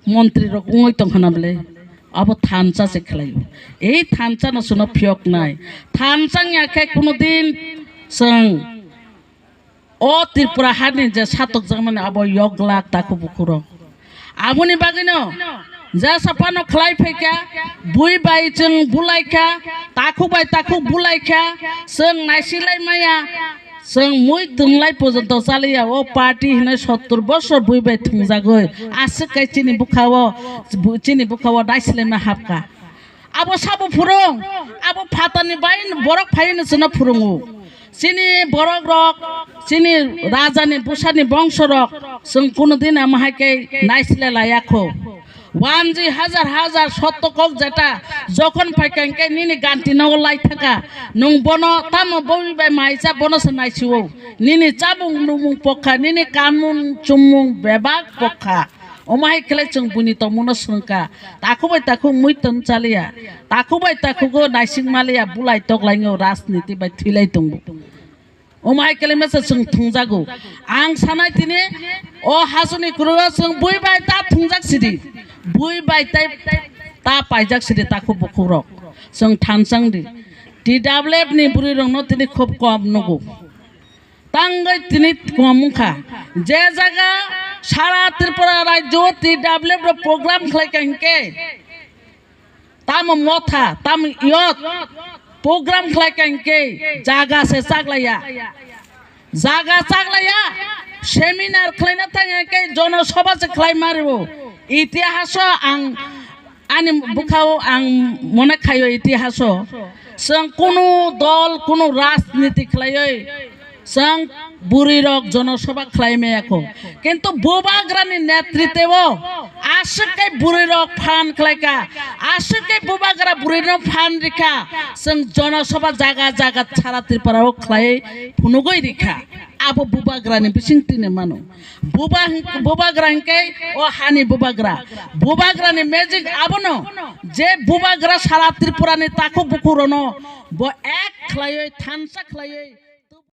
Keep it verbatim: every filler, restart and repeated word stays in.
Montri rok wngwi tongkha na bwle, abo thansa se khlaio. Ei thansa no chwngno phiyoknai. Thansa wngya khe kuno din chwng o Tripura hani je satokjakmani abo yoglak takhuk bukhurok. Aboni bagwino jesa phano khlai phaikha, bui bai chwng bulaikha, takhuk bai takhuk bulaikha, chwng naisilai maya, chwng mui twmlai pojonto chaliya. O party hinwi sottor bosor bui bai thwngjagwi aswk kai chini bwkhao, chini bwkhao daisilai ma hapkha. Abo sabo phurung, abo phatarni bai borok phaiwi no chwngno phurungo. Chini borok rok, chini rajani bwsani bongso rok, chwng kuno din ama hai khe naisle laya kho. Wanji hajar hajar sotto kok jeta jokhon phaikha hinkhe nini ganti nogo lai thaka, nwng bono tamo boi bai maisa bono se naisio. Nini chamung numung pokha, nini kanmung chumung bebak pokha. Omo hai khlai chwng buini tongmungno swngkha. Takhuk bai takhuk muiton chaliya. Takhuk bai takhugo naising maliya, bulai toklaingo, rajniti bai thwilai tongo. Omo hai khlai masa chwng thwngjago. Ang sanai tini o hachwkni kwrwio chwng bui bai ta thwngjak sidi. Bui bai tai ta paijak sidi takhuk bukhukrok. Chwng thanchang di. T W F ni bwrwi rokno tini khub kom nugo. Tangwi tini kom wngkha. Je jaga sara Tripura rajyo T W F rok program khlaikha hinkhe, tamo motha, tamo yot program khlaikha hinkhe jaga se chaklaiya. Jaga chaklaiya, seminar khlaina thangya hinkhe jono sobha se khlai mario. Itihaso ang Ani bwkhao ang mone khaio itihaso, chwng kunu dol, kunu rajniti khlaiwi chwng bwrwi rok jonosabha khlai maya kho. Kintu bubagrani netritwo aswk khe bwrwi rok phan khlaikha, aswk khe bubagra bwrwino phan rikha, chwng jonosabha jaga jaga sara Tripura o khlai phunugwi rikha. Abo bubagrani bising tini mano. Buba-, bubagra hinkhe o hani bubagra. Bubagrani magic abono je bubagra sara Tripurani takhuk bukhukrokno bo ek khlaiwi, thansa khlaiwi,